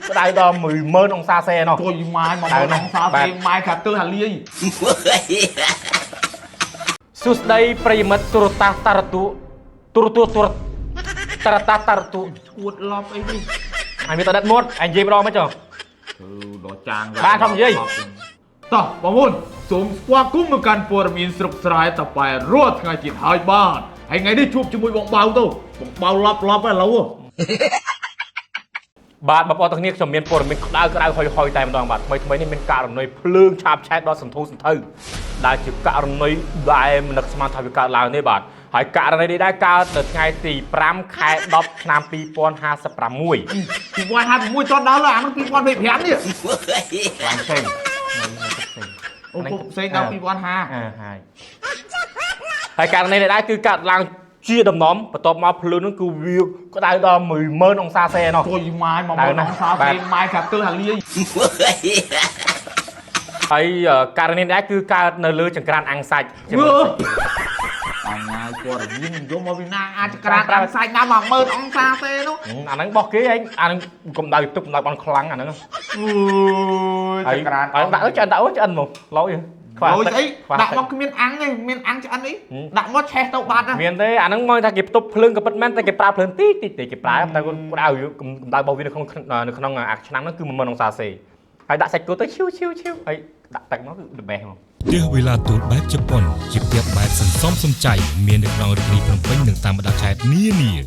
ក្តៅដល់10000អង្សាសេណោះ ជួយម៉ាយមកមកអង្សាសេម៉ាយខាត់ទើហាលាយ សួស្តីប្រិយមិត្តទូរទស្សន៍តារទូទូរទស្សន៍ទូរតារតាតារទូ ឈួតឡប់អីនេះ អញមានតដិតមុតអញនិយាយម្ដងមកចុះ គឺដល់ចាង បាទធំនិយាយ តោះបងប្អូនសូមស្វាគមន៍មកកាន់ព័ត៌មានស្រុកស្រែតប៉ែរាល់ថ្ងៃទៀតហើយបាទហើយថ្ងៃនេះជួបជាមួយបងបៅទៅបងបៅឡប់ឡប់ឥឡូវ បាទបងប្អូនទាំងគ្នាខ្ញុំមានព័ត៌មានក្តៅក្តៅហុយហុយតែម្ដងបាទថ្មីថ្មីនេះមានករណីភ្លើងឆាបឆេះដល់សន្ធូសន្ធៅដែលជាករណីដែលមិននឹកស្មានថាវាកើតឡើងទេបាទហើយករណីនេះដែរកើតនៅថ្ងៃទី5ខែ10ឆ្នាំ2056 2051ចន់ដល់អានោះ2025នេះ ឡើងផ្សេង អូផ្សេងដល់2050 អាហើយហើយករណីនេះដែរគឺកើតឡើងជាដំណំបន្ទាប់មកភ្លើងនោះគឺវាក្តៅដល់10000អង្សាសេណោះ ជួយម៉ាយមកមកអង្សាសេម៉ាយខាត់ទើហាលាយ ហើយករណីនេះដែរគឺកើតនៅលើចង្ក្រានអាំងសាច់ជាមួយ អញហើយព័ត៌មានយកមកពីណាអាចក្រានតាមសាច់ណា10000អង្សាសេនោះ អាហ្នឹងបោះគេឯងអាហ្នឹងកម្ដៅទុកកម្ដៅបានខ្លាំងអាហ្នឹង អូយ ហើយ ក្រាន ហើយដាក់ទៅឆ្អិនដាក់ទៅឆ្អិនមកឡយខ្វះ លយស្អី ខ្វះ ដាក់មកគ្មានអាំងទេមានអាំងឆ្អិនអីដាក់មកឆេះទៅបាត់ណា មានទេអាហ្នឹងមកថាគេផ្ទប់ភ្លើងក៏ពិតមែនតែគេប្រើភ្លើងតិចតិចទេគេប្រើតែគាត់ក្ដៅកម្ដៅរបស់វានៅក្នុងនៅក្នុងអាឆ្នាំហ្នឹងគឺ10000អង្សាសេហើយដាក់សាច់គោទៅឈីវឈីវឈីវហើយដាក់ទឹកមកគឺ the best ហ្មង ផ្ទះវេលាទូលបែបជប៉ុនជាផ្ទះបែបសន្សំសំចៃមាននៅក្នុងរាជធានីភ្នំពេញនិងតាមបណ្ដាខេត្តនានា។